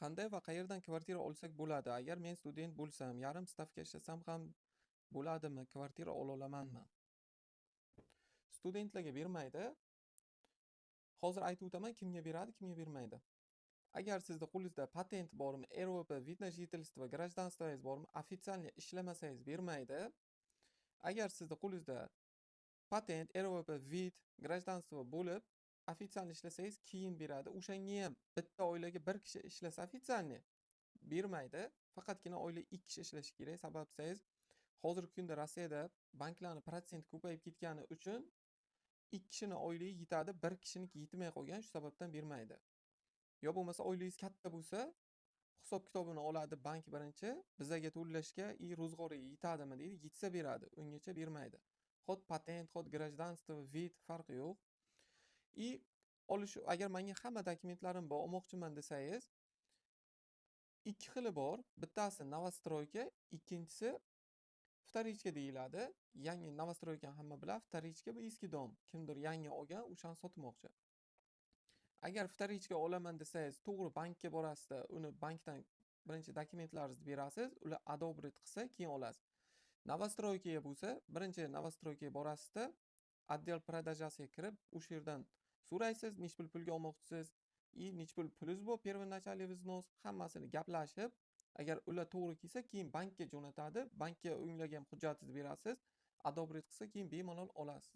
Qanday va qayerdan kvartira olsak bo'ladi? Agar men student bo'lsam, yarim stavka ishlasam ham bo'ladimi? Kvartira ola olamanmi? Studentlarga bermaydi. Hozir aytib o'taman, kimga beradi, kimga bermaydi. Agar sizni qo'lingizda patent bormi, РВП, вид на жительство, гражданство ngiz bormi, официально ishlamasangiz, bermaydi. Agar sizni qo'lingizda patent, РВП, вид, гражданство bo'lib, официально ishlasangiz, keyin beradi. O'shanga ham bitta oilaga bir kishi ishlasa официальный, bermaydi. Faqatgina oila ikki kishi ishlashi kerak. Sabab desangiz, hozirgi kunda Rossiyada banklarni protsenti ko'payib ketgani uchun ikki kishini oyligi yetadi, bir kishiniki yetmay qolgan, shu sababdan bermaydi. Yo bo'lmasa oyligingiz katta bo'lsa, hisob kitobini oladi bank birinchi, bizaga to'lashga и ro'zg'origa yetadimi deydi, yetsa beradi, ungacha bermaydi. Хоть patent, хоть гражданство, вид, farqi yo'q. И olish, agar menga hamma dokumentlarim bor, olmoqchiman desangiz, ikki xili bor. Bittasi новостройка, ikkinchisi вторичка deyiladi. Yangi новостройка ni hamma biladi, вторичка bu eski дом. Kimdir yangi olgan, o'shani sotmoqchi. Agar вторичка olaman desangiz, to'g'ri bankka borasizda, uni bankdan birinchi dokumentlaringizni berasiz, ular одобрить qilsa, keyin olasiz. Новостройка ga bo'lsa, birinchi новостройка ga borasizda, отдел продажа siga kirib, o'sha yerdan so'raysiz, nechi pul pulga olmoqchisiz и nechi pul pulingiz bor, первоначальный взнос, hammasini gaplashib, agar ular to'g'ri kelsa, keyin bankka jo'natadi. Bankka ularga ham hujjatingizni berasiz. Одобрить qilsa, keyin bemalol olasiz.